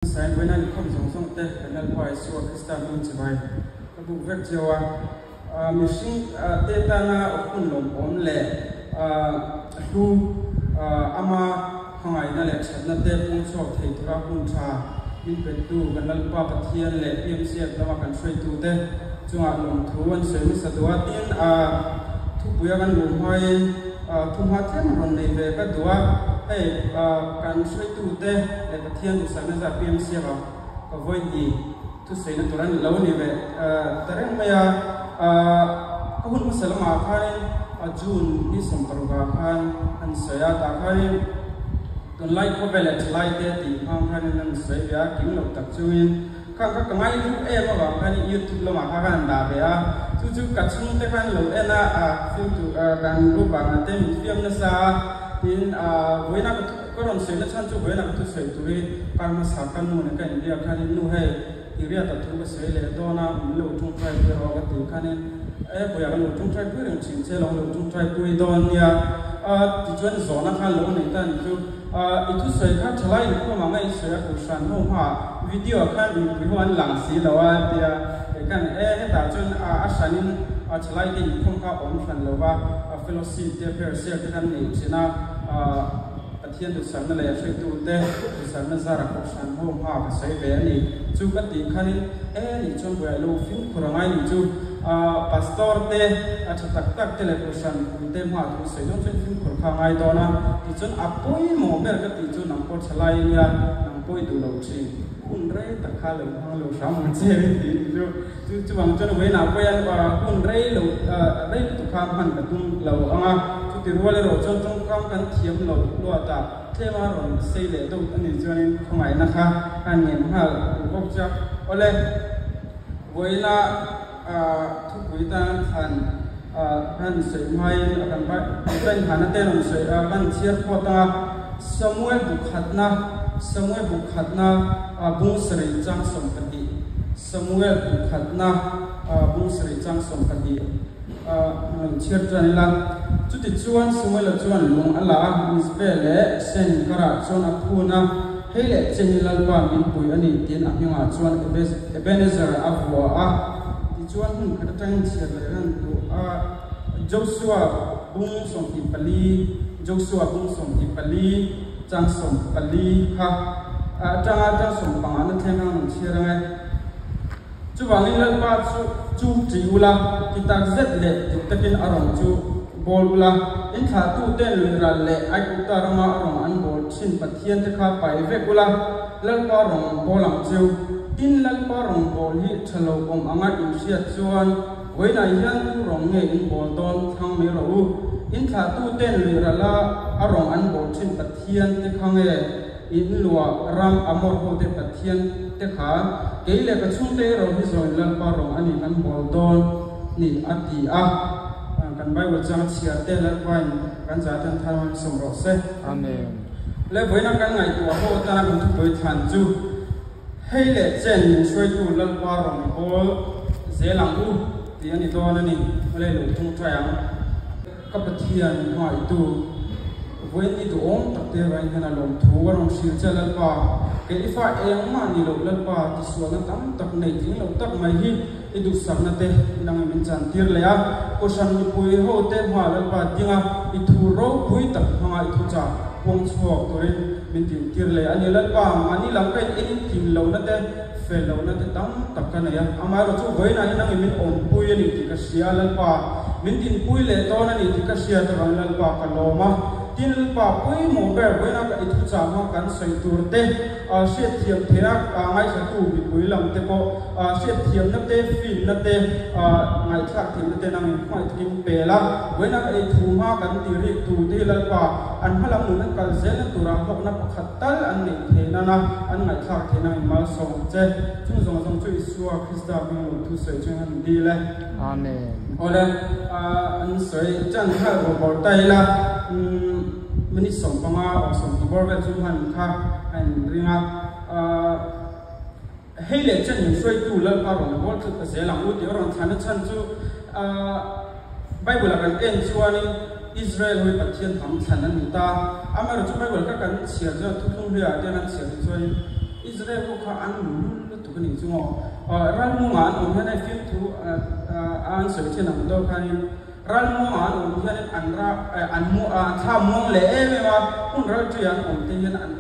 Sainvawiina inkhawm zawng zawng te kan Lalpa Isua Krista hming chibai ka buk vek cheu a. Mihring te tana hun lawmawm leh hlu ama hmangaihna leh thatna te pung chhuak thei tura hun tha min pettu kan Lalpa Pathian leh PMCF lama kan hruaitu te chungah lawmthu an sawi hmasa duh a. Tin, thupuia kan luh hmain Thumha tlem rawn nei ve ka duh a, hei kan hruaitute leh Pathian duhsakna zah PMCF-a ka vawi hnih thusawiina tur a lo ni ve ta reng mai a. Ka hun hmasa lamah khanin June ni 16 khan an sawi a, tah khanin tunlai khawvel leh thalaite tih hmang khanin an sawi ve a, kim loh tak chungin. Kha kha ka ngai duh em avang khan youtube lamah kha khan an dah ve a, chu chu ka chhungte khan lo en a, film tur kan group ah te min fiam nasa a, tin vawiina ka ka rawn sawi na chhan chu vawiina ka thusawi tur hi kar hmasa ka nu nen ka inbiak khanin nu hei tiriata thu ka sawi leh dawn a, min lo tawngtai pui rawh ka tih khanin e vawiah ka lo tawngtai pui reng thin che lo, lo tawngtai pui dawn nia tichuan zawhna khan lo nei ta ni chu. I thusawi kha thalai inkhawm ang a i sawi a kohhran ho hmaah video ah khan mipui ho an lang si lo a tia kei khan e hetah chuan a hranin thalai te inkhawm kha awm hran lo va fellowship te prayer share te khan nei thin a Pathian duhsakna leh hruaitu te duhsakna zara kohhran ho hmaah ka sawi ve a ni chu ka tih khanin e nih chuan buai lo fimkhur angai nih chu Pastor te a tha tak tak te leh kohhran puite hmaah thu sawi dawn chuan fimkhur kha a ngai dawn a, tichuan a pawimawh ber ka tih chu nang pawh thalai i nia, nang pawh i duh lo thin, hun rei tak kha lo hmang lo hram ang che i tih chu, chu chuvang chuan vawiinah pawh hian hun rei lo rei lutuk kha hman ka tum lo ang a, chuti rual erawh chuan tawngkam kan thiam lo luat a, tlem a rawn sei leh deuh a nih chuanin khawngaihna kha a ngen nghal duh bawk che a, awle. Vawiina thupui tan thlan kan sawi hmain a kan kan inhana te rawn sawi a, kan chhiar phawt ang a, Samuel bu khatna, Samuel bu khatna bung sarih chang 12, Samuel bu khatna bung sarih chang 12 rawn chhiar tan ila. Chutichuan Samuela chuan lung a la a, Mizpeh leh Sen karah chuan a phun a, Hei leh che hi Lalpa min pui a ni tiin a hmingah chuan Ebenezer a vua a. Tichuan hmun khat atangin chhiar leh ran duh a, Josua bung 24, Josua bung 24 chang 14 kha atanga chang 15 na thleng khan rawn chhiar ang e. Chuvangin Lalpa chu chu ṭih ula, ti tak zet leh dik takin a rawn chu bawl ula, in thlahtuten luiral leh Aigupta rama a rawn an bawl ṭhin Pathian te kha pai vek ula, Lalpa rawn bawl ang cheu. Tin, Lalpa rawn bawl hi ṭha lo awm anga in hriat chuan, vawiinah hian tu rawn nge in bawl dawn thlang mai rawh u. In thlahtuten luirala a rawn an bawl ṭhin Pathian te kha nge? In luah ram Amor hote Pathian te kha kei leh ka chhungte erawh hi zawin Lalpa rawng a ni kan bawl dawn ni a ti a. Kan Bible chang chhiar te Lalpain kan zah tan thar hmang sawm rawh se. Amen. Le vawiina kan ngaihtuah ho atana kan thupui thlan chu hei leh chen min hruaitu Lalpa rawng bawl zel ang u tih a ni dawn a ni. Awle lo tawngtai ang. Ka Pathian hmaitu vawiin i duhawm tak te rain hian a lawmthu a rawn hrilh che Lalpa, kei i fa engmah ni loh Lalpa tisualna tam tak nei tling lo tak mai hi i duhsakna te inang in min chan tir leh a, Kohhran mipui ho te hma Lalpa dinga i thu ropui tak hmanga i thuchah puang chhuak turin min din tir leh a ni Lalpa, mahni lam ka in en tlin lohna te fel lohna te tam tak ka nei a, amaherawh chu vawiinah hian nangin min awmpui a ni tih ka hria Lalpa, min dinpui leh dawn a ni tih ka hriat avangin Lalpa ka lawm a, tin Lalpa pawimawh ber vawiinah ka i thuchah hma kan sawi tur te, hriatthiam theih a ngaithlatu mipui lam te pawh hriatthiamna te, finna te, ngaihthlak theihna te nangin hmangaih takin pel a, vawiinah ka ei thu hma kan tih rik tur te hi Lalpa an hmalam nun an kal zelna turah hlawkna pakhat Tal an neih theih nana an ngaihthlak theih nangin malsawm ang che. Chung zawng zawng chu Isua Krista hming lo thu sawi chuan an dil e. Amen. Awle, an sawi chan kha rawh bawr ta ila, minute 15 or 20 bawr vel chu hman kha a inring a. Hei leh chen min hruaitu Lalpa rawn bawl tlut ta zel ang u tih a rawn thlan a chhan chu Bible-ah kan en chuanin Israel hawi Pathian hnam thlan a ni ta. Amaherawhchu Bible kha kan chhiar chuan thuthlung hluiah te an chhiar hi chuanin. Israel ho kha an luhlul lutuk a nih chu maw? Ralmuangah an awm hian hei fimthu a an sawi thin ang deuh khanin ralmuangah an awm hianin an ra an mu an thla muang leh em em a, hmun ral ṭi an awm te hian an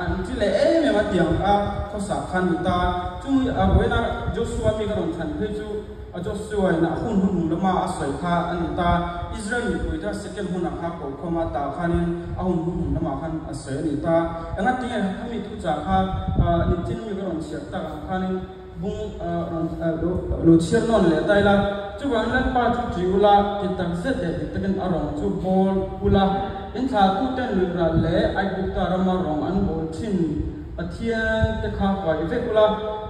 an ṭi leh em em a tiang a khawsak kha a ni ta. Chumi a vawiina Joshua mi ka rawn thlan phei chu A Joshua in a hun hun lama a sawi kha a ni ta. Israel mipui te Sekem hunah kha ko khawm a tah khanin a hun hun lamah khan a sawi a ni ta. Engatinge khami thuchah kha nitin mi ka rawn chhiar tak ang khanin bung rawn lo chhiar nawn leh ta ila. Chuvangin Lalpa chu ṭi ula, ti tak zet leh dik takin a rawng chu bawl ula, in thlahtuten luihral leh Aigupta rama rawng an bawl ṭhin. Pathian te kha huai vek ula,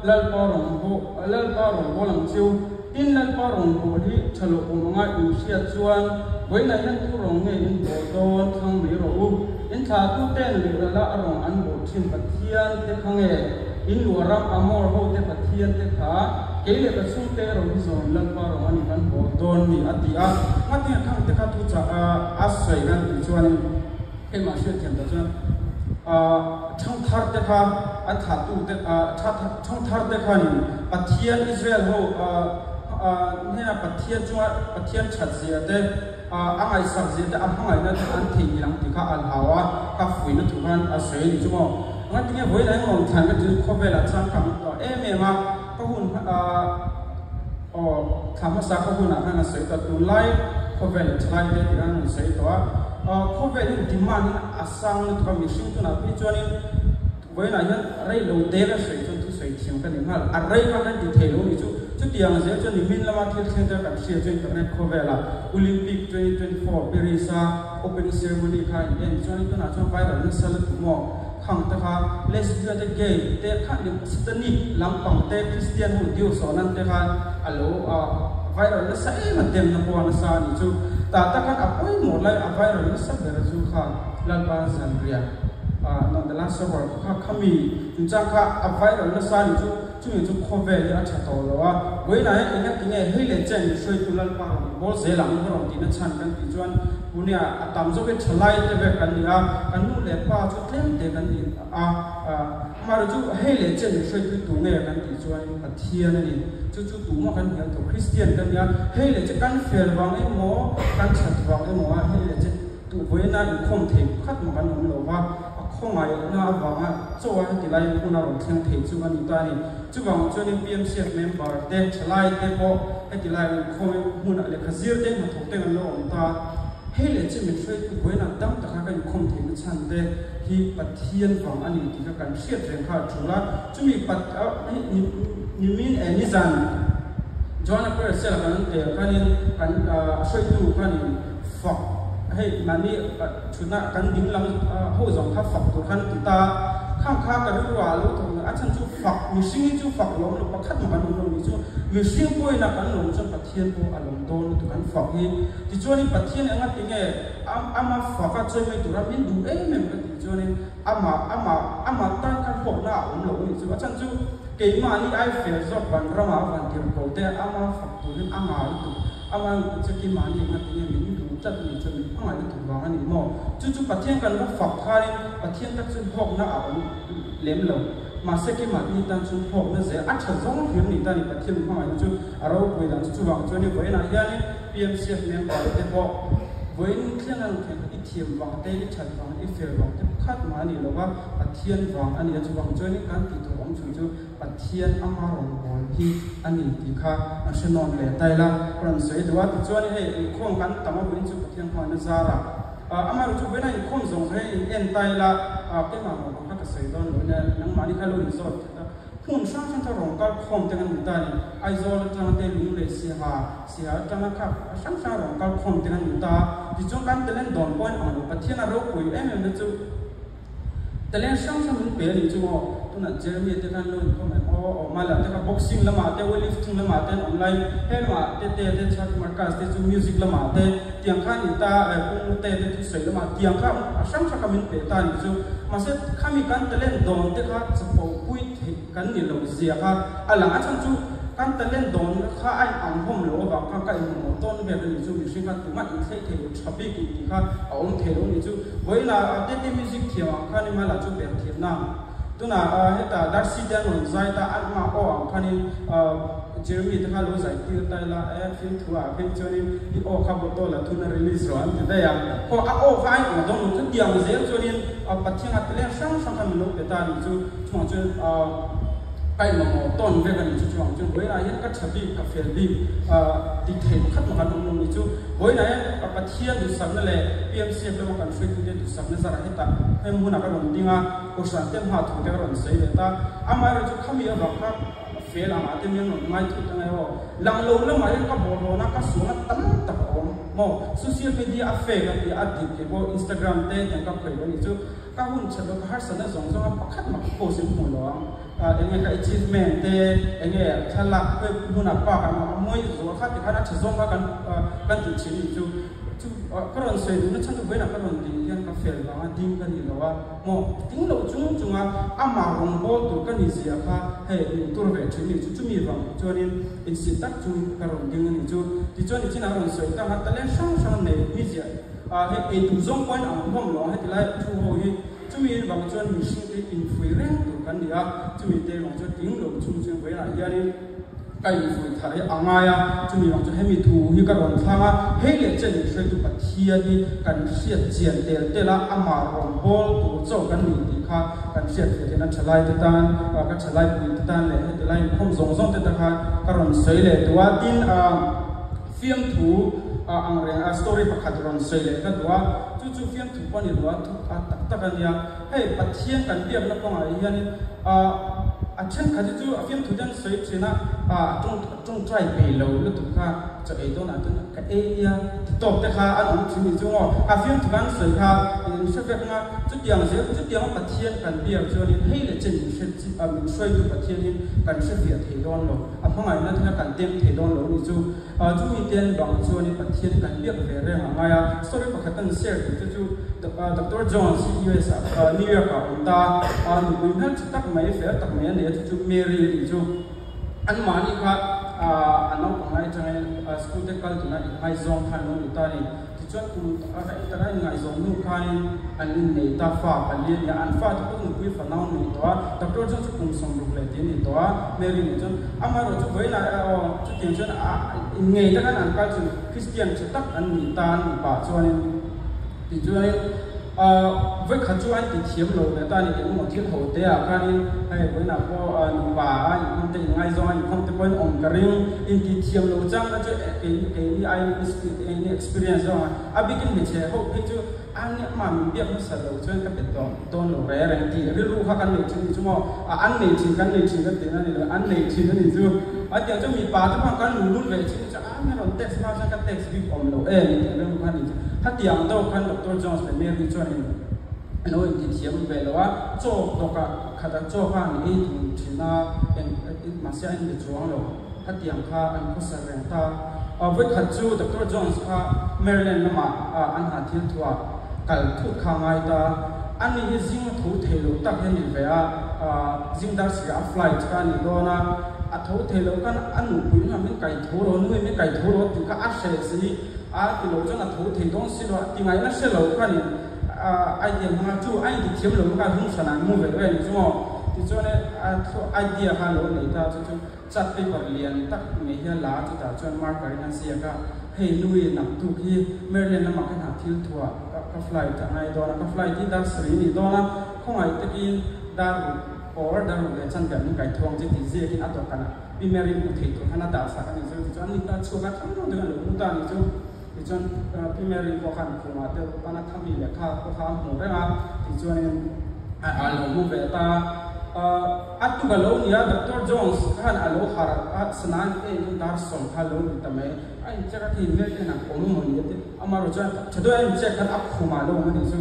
Lalpa rawn baw, Lalpa rawn bawl ang chiu. Tin, Lalpa rawn bawl hi tha loh awm anga in hriat chuan, vawiinah hian tu rawng nge in bawl dawn thlang mai rawh u. In thlahtu ten luhrala a rawng an bawl thin Pathian te kha nge? In luah ram Amor ho te Pathian te kha kei leh ka chhungte erawh hi zawn Lalpa rawng a ni kan bawl dawn ni a ti a. Ngatinge khang te kha thuchah a sawi ngan tih chuanin. Keimah hriatthiam tak chuan Thangthar te kha an thlahtu te Thangthar te khanin Pathian Israel ho hnena Pathian chunga Pathian that zia te a ngaihsak zia te a hmangaihna te an theihnghilh ang tih kha a hlau a, kha fuihna thu khan a sawi a ni chu maw. Ngatinge vawiin ah engemaw thlan ka ti chu khawvelah changkang tawh em em a, ka hun aw thla hmasa ka hunah khan a sawi tawh tunlai khawvel thalai te tih khan a rawn sawi tawh a. Khawvel hi demand hi a sang lutuk a, mihring tunah phei chuanin vawiinah hian rei lo te ka sawi chuan thusawi thiam ka ni nghal, a rei kha kan ti thei lo ni chu. Chutiang zel chuan nimin lama thil thleng te kan hria chu internet khawvelah Olympic 2024 Paris a opening ceremony kha in en chuanin tunah chuan viral nasa lutuk maw khang te kha lesbian te gay te kha satanic lampang te Christian ho deu sawh nan te khan a lo viral nasa em a demna pawh a nasa a nih chu. Tah tak khan a pawimawh lai a viral nasa ber chu kha Lalpa Zanriah no the last supper kha khami chungchang kha a viral nasa a nih chu. Chumi chu khawvel hi a tha tawh lo a, vawiinah hian enga tinge hei leh chen hruaitu Lalpa rawn bawl zel ang ka rawn tihna chhan kan tih chuan Punia a tam zawk hi thalai te vek kan ni a, kan nu leh pa chu tlem te kan ni a, amaherawhchu chu hei leh chen hruaitu tu nge kan tih chuan Pathian a ni, chu chu tumah kan hnial tawh Kristian kan ni a, hei leh che kan fel vang emaw kan that vang emaw a hei leh che Tu vawiina inkhawm thei pakhat mah kan awm lo va, a khawngaihna avanga chaw a heti lai hmun a rawn thleng thei chu a ni ta a ni. Chuvang chuanin PMCF member te, thalai te pawh heti lai inkhawm hmunah lehkha zir te, hnathawk te kan lo awm ta. Hei leh chu min hruaitu vawiina dam taka ka inkhawm theihna chhan te hi Pathian vang a ni tih kha kan hriat reng kha a tul a. Chumi nimin eh nizan Joana Prayer Cell-a kan tel khanin kan hruaitu khanin Fak, hei mahni thutna kan ding lam ho zawng kha fak tur khan ti ta, khang kha ka rilru ah lo thawk a chhan chu fak mihring hi chu fak lawm lo pakhat mah kan awm lo ni chu mihring pawhin a kan lawm chuan Pathian pawh a lawm dawn lutuk kan fak hi tichuanin Pathian enga tinge ama fak a chawi mai tura min duh em em ka tih chuanin ama ama ama tan khan hlawkna a awm lo a nih chu a chhan chu keimahni ai fel zawk van ramah van tirh ko te ama fak turin a ngah lutuk. Amah chu keimahni enga tinge min duh tlat a nih chuan min hmangaih lutuk vang a ni maw? Chu chu Pathian kan va fak kharin Pathian tak chu hlawkna a awm lem lo. Mahse keimahni tan chuan hlawkna zel a tha zawng hlir ni ta a ni Pathian min hmangaihna chu a ropui dan chu. Chuvang chuan i vawiinah hianin PMCF member te pawh vawiin thleng ang thei i thiam vang te, i that vang, i fel vang te pakhat mah a nih lo va, Pathian vang a ni a. Chuvang chuanin kan tih tur awm chhun chu Pathian ama rawn bawl hi a ni tih kha an hre nawn leh ta ila ka rawn sawi duh a. Tichuan hei inkhawm kan tam avuin chu Pathian hmanna zarah amaherawh chu vawiin a inkhawm zawng zawng hian in en ta ila keimah mawh ang kha ka sawi dawn lo nia nangmahni kha lo inzawt that a hmun hrang hrang kha rawn kal khawm te kan ni ta a ni. Aizawl atanga te Lunglei Siaha Siaha atanga kha hrang hrang rawn kal khawm te kan ni ta a. Tichuan kan talent dawn pawh in ang lo Pathian a ropui em em na chu Talent hrang hrang min pe a nih chu maw? Tunah Jeremy te khan lo inkhawm em aw? Aw Mala te kha boxing lamah te, weightlifting lamah te an awm lai, he lamah te te te Chhat Marcus te chu music lamah te tiang kha a ni ta, Pu Te te thusawi lamah tiang kha a hrang hrang kha min pe ta a nih chu. Mahse khami kan talent dawn te kha chapo pui theih kan ni lo zia kha a lang. A chhan chu kan talent dawn kha a in ang hlawm lo avang khan ka inhmawh tawn vel a nih chu mihring kha tumah inthleih thei lo tha bik in tih kha a awm thei lo a nih chu. Vawiinah tete music thiam ang khan i mala chu ber thiam nang. Tunah heta Darcy te an rawn zai ta, an mah aw ang khanin Jeremy te kha lo zai tir ta ila, e fimthu ah phei chuanin i aw kha bottle a thun a release rawh an ti daih a. Khaw a aw kha a inawm dawn lo, chutiang zel chuanin Pathian a talent hrang hrang kha min lo pe ta a nih chu, chuvang chuan ka inmamawh tawn vek a nih chu, chuvang chuan vawiinah hian ka tha bik, ka fel bik tih thei pakhat mah kan awm lo nih chu. Vawiinah hian Pathian duhsakna leh PMCF lama kan hruaitute duhsakna zarah hetah hem hunah ka rawn ding a. Kohhran te hma thu te ka rawn sawi leh ta. Amaherawh chu khami avang kha fel angah te mian rawn ngai thut angai aw. Lang lo lamah hian ka bawlhhlawhna ka sualna tam tak a awm maw. Social media a fake a tia a dik kei pawh Instagram te tiang ka khawih lo nih chu ka hun that lo ka harsatna zawng zawng a pakhat mah ka post in hmuh lo ang. Enge ka achievement te enge thlalak hmunah park an awm a mawi zual kha tikhan a tha zawng kha kan kan tih thin nih chu. Chu ka rawn sawi duhna chhan chu vawiinah ka rawn ding hian ka fel vanga ding ka ni lo a. Maw ting loh chung chunga amah rawngbâwl tur ka ni zia kha hei min tur ve thin ni chu chumi vang chuanin insit tak chungin ka rawn ding a ni chu. Tichuan nichinah a rawn sawi tak a, talent hrang hrang nei mi ziah ah hei ei duh zawng pawhin ang hlawm lo ang heti lai thu ho hi chumi vang chuan mihringte inphui reng tur kan ni a, chumi te vang chuan ting loh chung chuan vawiinah hianin. Ka infuih thar hi a ngai a, chumi vang chu hemi thu hi ka rawn thlang a, hei leh chen in hruaitu Pathian hi kan hriat chian tel tel a, amah rawn bawl tur chaw kan nih tih kha kan hriat theih theihna thalai te tan, ka thalai pui te tan leh heti lai inkhawm zawng zawng te ta kha ka rawn sawi leh duh a, tin fiamthu ang reng a story pakhat rawn sawi leh ka duh a, chu chu fiamthu pawh a ni lo a, thu tak tak a nia. Hei Pathian kan biakna kawngah hianin a thenkhat hi chu a fiamthu te an sawi thin a, a tawngtai peih lo lutuk kha chaw ei dawnah chuan ka ei a ti tawp te kha an awm thin ni chu maw, a fiamthu kha an sawi kha in hre vek anga chutiang zel chutianga Pathian kan biak chuanin hei leh chen min hre min hruaitu Pathianin kan hre fiah thei dawn lo, a hmangaihna te kha kan tem thei dawn lo ni chu. Chumi te an bang chuanin Pathian kan biak ve reng a ngai a. Story pakhat an share tih te chu Doctor Jones hi US ah New York ah a awm ta a, nupui hmeltha tak mai fel tak mai a nei a, chu chu Mary a nih chu. Anmahni kha a naupang lai atangin school te kal tuna inngaizawng kha an lo ni ta a ni. Tichuan kum rei taka inngaihzawn hnu khanin an innei ta, fa pali a ni a, an fate pawh nupui fanau an nei tawh a, doctor chuan chu kum 60 tih a ni tawh a, Mary nih chuan amaherawh chu vawiinah aw chutiang chuan a inngei takin an kal chu Christian tha tak an nih ta an nih pah chuanin tichuanin Vawikhat chu an ti thiam lo ve ta a ni, engemaw thil ho te ah khanin hei vawiinah pawh nupa a inkhawm te inngaizawng a inkhawm te pawhin awm ka ring, inti thiam lo chang na chu keini aiin experience zawng a, a bikin hmeichhe ho phei chu a nia mah min biak hmasa lo chuan ka pe tawh dawn lo reng reng tih rilru kha kan nei thin ni chu maw, an nei thin kan nei thin ka ti na ni lo, an nei thin a ni chu, a tiang chu mipa te pawh kan luhlul ve thin ni chu. A mi rawn text hma chuan ka text bik awm lo em tih rilru kha a ni chu. Khatiang deuh khan Doctor Jones leh Mary chuanin an lo intithiam ve lo a, chaw dawkah khatah chaw kha an ei dun thin a, eng mahse a inbe chuang lo. Khatiang kha an khawsa reng ta. Vawikhat chu Doctor Jones kha Maryland lamah an ha thil thuah kal thut kha a ngai ta. Ani hi zing a tho thei lo tak hi a ni ve a, zing dar sirah a flight kha a ni dawn a. A tho thei lo khan a nupui hna min kai tho rawh, nui min kai tho rawh tih kha a hreh si a ti lo chuan a tho thei dawn si lo a ti ngaihna hre lo khanin idea hmang a chu a inti thiam lo kha hung hran an mu ve ve a ni chu maw tichuan a idea kha a lo nei ta chu chu chart paper lian tak mai hi a la a chutah chuan marker in a ziak a hei nui naktuk hi Maryland lamah ka hna thil thuah ka flight a ngai dawn a ka flight hi dar sarih a nih dawn a khawngaih takin dar ruk Or dar ruk leh chan ber min kai thuang che tih ziakin a dawhkan ah Pi Mary hmu thei tur khan a dah sak a nih chu. Tichuan ni ta chhuak a thlang deuh deuh in a lo hmu ta a nih chu. Tichuan Pi Mary pawh khan khumah deuh pan a thami lehkha pawh kha a hmu reng a, tichuanin a lo hmu ve ta. A tuk a lo ni a, Doctor Jones khan a lo harh a, sana en chu dar sawm kha a lo ni ta mai. A incheck a, khi Mary hian a awm emaw ni a ti. Amaherawh chuan tha deuh a incheck khan a khumah a lo awm a nih chu.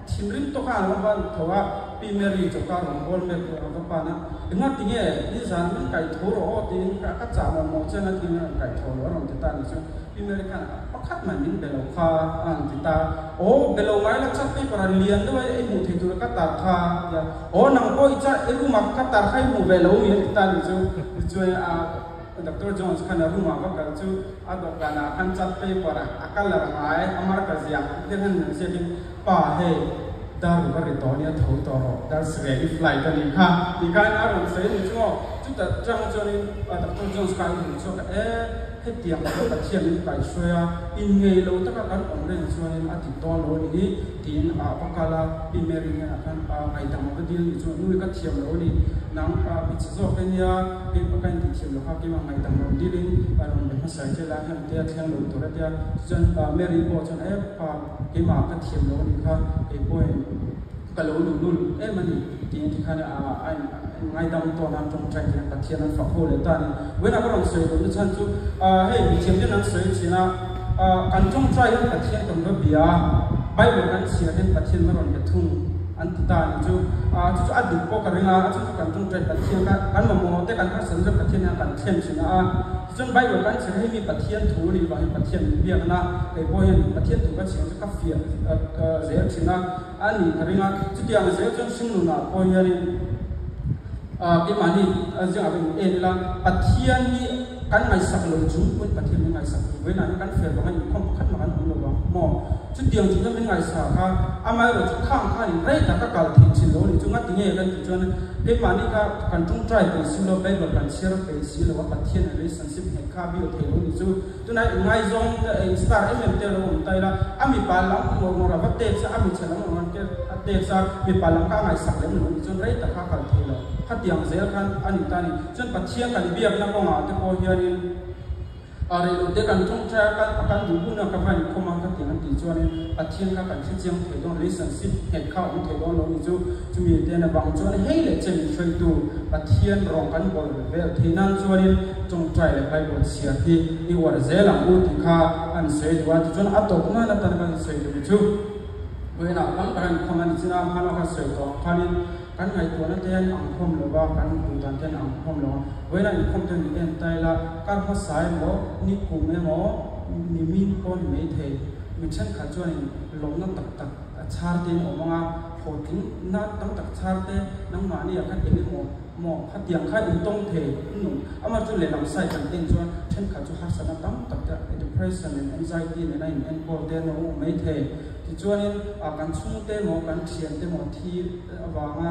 Thinrim tawk a an va ban tho a, Pi Mary choka rawn bawl mek tur an va pan a, Enga tinge nizan min kai tho rawh aw tiin ka chah mawh mawh che anga tiin a rawn kai tho lo a rawn ti ta a nih chu. Pi Mary khan pakhat mai min be lo kha a rawn ti ta a, Aw be lo ngai la chat paper a lian deuh a i hmuh thei tur ka tar kha a ti a, Aw nang pawh i chat i room ah ka tar kha i hmuh ve lo mi a ti ta a nih chu. Tichuan a Doctor Jones khan a room ah va kal chu a dawhkan ah khan chat paper a colour ngai a marker ziah te khan rawn ziak in, Pa hei, Dar ruk a ri tawh ania tho tawh rawh, dar sarih i flight a nih kha tih khan a rawn sawi a ni chu aw. Chutah chang chuanin Doctor Jones kha a inhmu chhuak a, E, hetiang chu Pathian in kaihhruai a, inngei lo taka kan awm reng chuanin a dik dawn lo a nih hi tiin a va kal a, Pi Mary hnenah khan ngaihdam a va dil ni chu nui ka thiam lo a ni, nang hmeichhe zawk e nia, keimah ka intih thiam lo kha keimah ngaihdam rawn dilin a rawn be hmasa che la, heng te a thleng lo tur a tia, tichuan Mary pawh chuan e pa, Keimah ka thiam lo a nih kha, kei pawhin ka lo luhlul em a ni tiin tikhan a ngaidam tawn a, tawngtai hian Pathian an fak ho leh ta a ni. Vawiinah ka rawn sawi duhna chhan chu hei mithiam ten an sawi thin a, kan tawngtai hian Pathian kan va bia a, Bible kan chhiar hian Pathian va rawn be thung an ti ta a ni chu. Chu chu a dik pawh ka ring a, a chhan chu kan tawngtai Pathian kha kan mamawh te kan harsat zawk Pathian hian kan thlen thin a. Tichuan Bible kan chhiar hei mi Pathian thu a nih vangin Pathian min biakna kei pawh hian Pathian thu ka chhiar chu ka fiah zel thin a, a nih ka ring a. Chutiang zel chuan hringnunah pawh hianin keimahni zingah pawh in en ila Pathian hi kan ngaihsak lo chung pawhin Pathian min ngaihsak thung. Vawiinah hian kan fel vanga inkhawm pakhat mah kan awm lo vang maw? Chutiang chu chuan min ngaihsak a, amaherawh chu khang khanin rei tak a kal theih chin lo a nih chu ngati nge kan tih chuan keimahni kha kan tawngtai peih si lo, Bible kan chhiar peih si lo a, Pathian relationship nghet kha a bial thei lo a nih chu. Tunah inngaizawng te in star em em te lo awm ta ila, a mipa lam ngawr ngawr a va text a, a michhe lam ngawr ngawr a text a, mipa lam kha a ngaihsak lem lo a nih chuan rei tak kha a kal thei lo. Khatiang zel khan a ni ta a ni. Chuan Pathian kan biakna kawngah te pawh hianin, A rei lo te kan tawngtai a, kan kan duh hun a ka va inkhawm a ka ti an tih chuanin Pathian kha kan hrechiang thei dawn relationship nghet kha a awm thei dawn lo ni chu chumi te na bang chuan hei leh chen hruaitu Pathian rawng kan bawl vel thei nan chuanin tawngtai leh Bible chhiar hi i uar zel ang u tih kha an sawi duh a tichuan a tawp nan atan kan sawi duh chu vawiinah tam tak a inkhawm a ni chin a hmanah khan sawi tawh ang khanin Kan ngaihtuahna te an ang khawm lo va, kan duh dan te an ang khawm lo a. Vawiin a inkhawm te ni en ta ila, kar hmasa emaw, ni kum emaw, ni min pawh ni mai thei. Mi thenkhat chuanin lawmna tak tak a chhar te in awm ang a, hlawhtling na tam tak chhar te nangmahni ah khan eng emaw maw khatiang kha in tawng thei in awm. Amah chu lehlam side kan en chuan thenkhat chu harsatna tam tak te depression and anxiety nena in enkawl te an awm mai thei. Tichuanin kan chhungte emaw kan thiante emaw thi avanga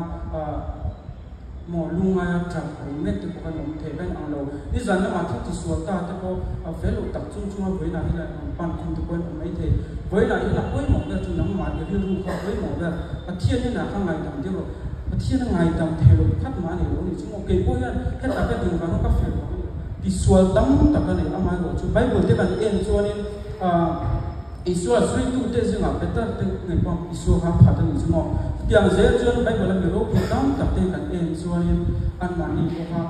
maw lungaia tap awm mek te pawh kan awm thei kan ang lo. Nizan lamah thil tisual ta te pawh a fel loh tak chung chunga vawiinah hian an pan khum te pawhin awm mai thei. Vawiinah hian a pawimawh ber chu nangmah i rilru kha a pawimawh ber. Pathian hnenah kha ngaidam deuh rawh. Pathian a ngaidam thei loh khat mah a nei lo a nih chu maw. Kei pawh hian heta ka ding vanga ka fel vang a ni lo. Tisual tam tak a nei amaherawh chu Bible te kan en chuanin Isua zuitute zingah Peter te ngei pawh Isua kha a phat a nih chu maw? Chutiang zel chuan Bible a mi ropui tam tak te kan en chuanin anmahni pawh kha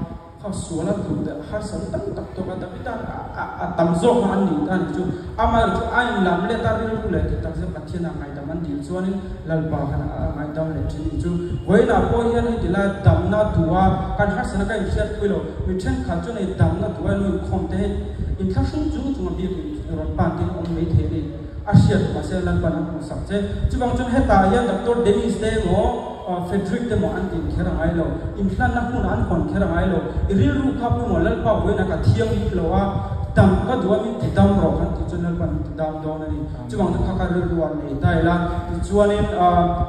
kha sual a duh leh harsatna tam tak tawk a Davida a tam zawk kha an nih ta a nih chu. Amaherawhchu chu a inlam let a rilru leh tih tak zet Pathian a ngaihdam an dil chuanin Lalpa khan a ngaihdam leh thin a nih chu. Vawiinah pawh hian heti lai damna duh a kan harsatna ka inhriatpui lo. Mi thenkhat chuan hei damna duh a lo inkhawm te hei inthlahrung chung chung a biakin Rawn pan tin awm mai thei a ni. A hriat mahse Lalpan a hmuhsak che. Chuvang chuan hetah hian Doctor Dennis te emaw Frederick te emaw an tin kher a ngai lo. Inhlanna hmunah an hawn kher a ngai lo. I rilru kha pawimawh Lalpa vawiinah ka thiang hip lo a, dam ka duh a min ti dam rawh kan tih chuan Lalpan min ti dam dawn a ni. Chuvang chu kha kha rilru ah nei ta ila tichuanin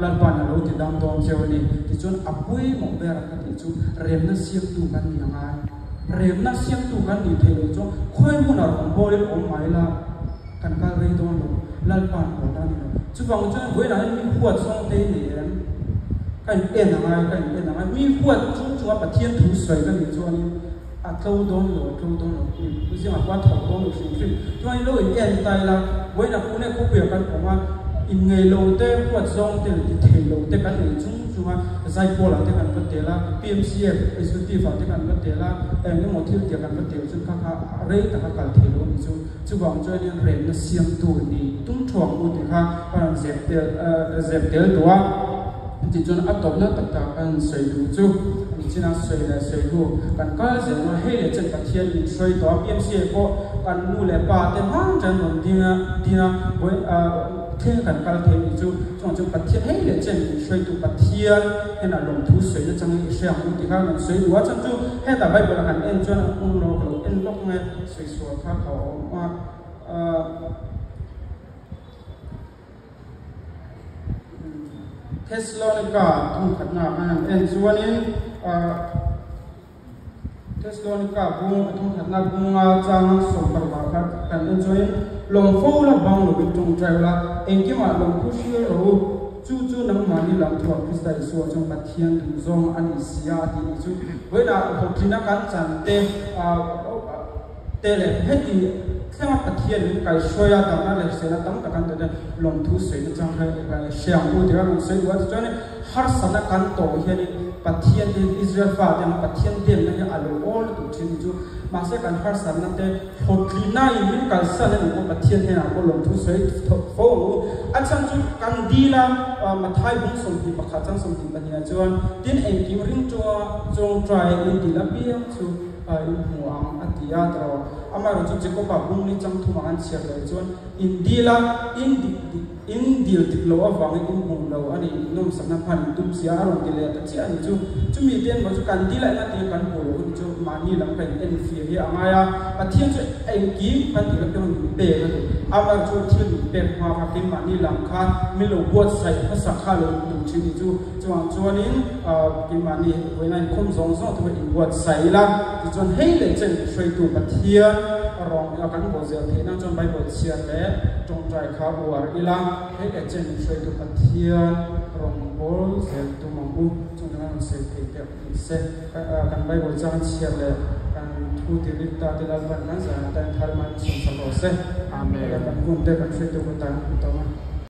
Lalpan a lo ti dam dawn cheu a ni. Tichuan a pawimawh ber a ka tih chu remna siamtu kan ni a ngai. Remna siamtu kan nih theih loh chuan khawi hmunah rawn bawlin awm mai la, kan kal rei dawn lo, Lalpa'n haw ta a ni lo. Chuvang chuan vawiinah hian mi huat zawng te nei em? Ka in en a ngai, ka in en a ngai. Mi huat chung chunga Pathian thu sawi ka nih chuanin a tlo dawn lo, a tlo dawn lo. Mi zingah pawh a thawk dawn lo hrim hrim. Chuan lo in en ta ila, vawiinah Pune khawpuiah kan awm a, inngeih lo te, huat zawng te leh ti thei lo te kan nei chung chunga Zaipawl ah te kan va tel a, PMCF Executive ah te kan va tel a, eng emaw thil tia kan va tel chu kha kha rei taka kal thei lo a ni chu. Chuvang chuanin remna siamtu ni tum thuang u tih kha ka rawn zep tel zep tel duh a. Tichuan a tawpna tak tak kan sawi duh chu nichina sawi leh sawi hnu kan kal zel maw hei leh chen Pathian min hruai tawh a, PMCA pawh kan nu leh pa te hmang chen rawn ding a ding a Thil kan kal thei ni chu chungah chuan Pathian hei leh chen min hruaitu Pathian hnenah lawmthu sawi na changin i hre ang u ti kha rawn sawi duh a chhan chu hetah Bible a kan en chuan a hmun lo ka lo en lawk nge sawi sual kha ka awm a Thessalonica thawnkhatna kan han en chuanin Thessalonica bung a thawnkhatna bunga chang sawmparukah kha kan en chuanin lawm fo la bang lovin tawngtai ula, engkimah lawmthu hrial rawh u, chu chu nangmahni lam thuah Krista Isua chuan Pathian duhzawng a ni si a a tih ni chu. Vawiinah hlawhtlina kan chan te te leh heti thlenga Pathian min kaihruai a, damna leh hriselna tam tak an tawh te lawmthu sawi nachang kha hre ang u tih kha kan sawi duh a. Tichuan harsatna kan tawh hianin Pathian te Israel fate ang Pathian demna hi a lo awl lutuk thin ni chu. Mahse kan harsatna te hlawhtlinna in min kalsan a nih pawh Pathian hnenah pawh lawmthu sawi fo ang u. A chhan chu kan dil a, Mathai bung 21 chang 22 ah chuan tin engkim ring chunga chawngtai in dil apiang chu a inhmu ang a ti a tawh. Amaherawhchu Jacob-a bungli chang thum ang an chhiar loh chuan in dil a, in dik dik, in dil dik loh avangin in hmu lo a ni, in nawmsakna hman in tum sia a rawn ti leh ta chiah a ni chu. Chumi te erawh chu kan dil a enga tia kan hmuh loh hun chu mahni lam kan in enfiah hi a ngai a, Pathian chu engkim kan tih loh piang min pek a ni. Amaherawhchu thil min pek hma kha keimahni lam kha min lo buatsaih hmasa kha lo duh thin ni chu. Chuvang chuanin keimahni vawiina inkhawm zawng zawng te pawh inbuatsaih ila, tichuan hei leh chen hruaitu Pathian rawng ila kan bawh zel theih nan chuan Bible chhiar leh tawngtai kha uar ila, hei leh chen hruaitu Pathian rawng bawl zel tum ang u. Chung chu kan rawn sawi theih teh ni se. Kan Bible chang chhiar leh kan thu ti rit ta te Lalpan kan zan atan thar man sawmsak rawh se. Amen. Kan hun te kan hruaitu hun tan kan tawng a.